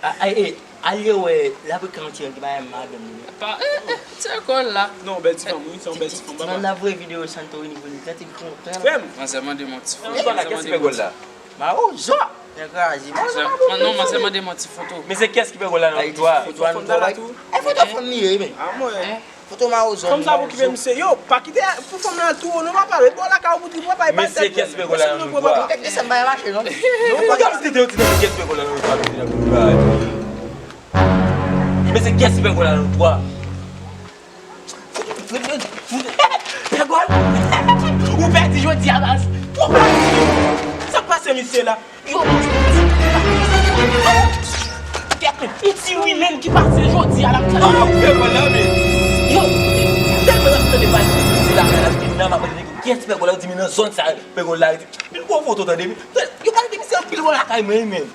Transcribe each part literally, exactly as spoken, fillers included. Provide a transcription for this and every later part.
A, a, e, al ye wè, l ap ekri yon ti nèg ki pa renmen madanm li. Pa, eh, eh, ti lekòl la. Non, bèl ti fanm, wi, se yon bèl ti fanm, papa. Ti fanm nan vre videyo Santorini pou li, tèt li kontan. Frè m. Manzè mande m yon ti foto. Ki bagay, kiyès ki fè gòl la? Mawozo! Nèg kraze. Manzè, man- non, manzè mande m yon ti foto. Men se kiyès ki fè gòl la nan Ay, viktwa? foto a nou twò bay. E foto fanm li ye, men. A mwen. Foto mawozo. Fanm sa pou kipe misye. Yo, pa kite pou fanm nan tou, non, pa pale. Bon, la ka ou pou di, papa, e Men se kiyès ki fè gòl la nan viktwa? Tèt de sa m bay mache, non? Ou ka vizite yon ti nèg kiyès ki fè gòl la nan viktwa, vizite nan viktwa. Men se kiyès ki fè gòl la nan viktwa? Pè gòl! Ou pèdi jodi a, baz! Ou pèdi! Sa k pase misye la? Yo, kèt men, e ti wi menm ki pase jodi a la. Pè gòl la, men. Yo, tèlman n ap tande pale de misye lakay la, depi nan m ap tande nèg yo, kiyès pè gòl la, yo di men nan zòn sa, pè gòl la rete. Vin pran foto tande, men. Yo pale de misye anpil bò lakay mwen, men.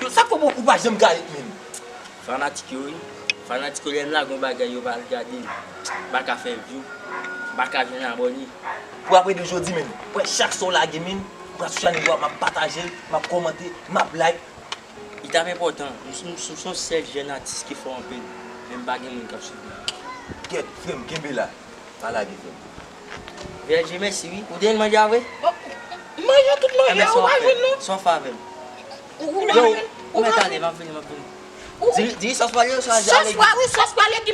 Yo, sa k fè ou pa janm gade, men. Fanatik yo wi. Fanatik yo lè m lage yon bagay yo pa al gade. M pa ka fè view. M pa ka jwenn abòne. Pou apre de jodi menm. Wè chak sa w lage menm. M pral sou chanèl yo a, m ap pataje l, m ap kòmante, m ap like. Li t ap enpòtan. M s- m s- m s on sèl jèn atis ki fò anpil. Men m pa gen moun k ap swiv mwen. Kèt, frè m, kenbe la. Pa lage, frè m. Vèje, mèsi wi. Ou te vin manje a vre? M manje tout manje a, ou pa jwenn non. Sa w fè avè m? Ou ou mèt ale, m ap vini, m ap vini. Diri, diri sòs pale, sòs ale. Sòs pale, wi, sòs pale ki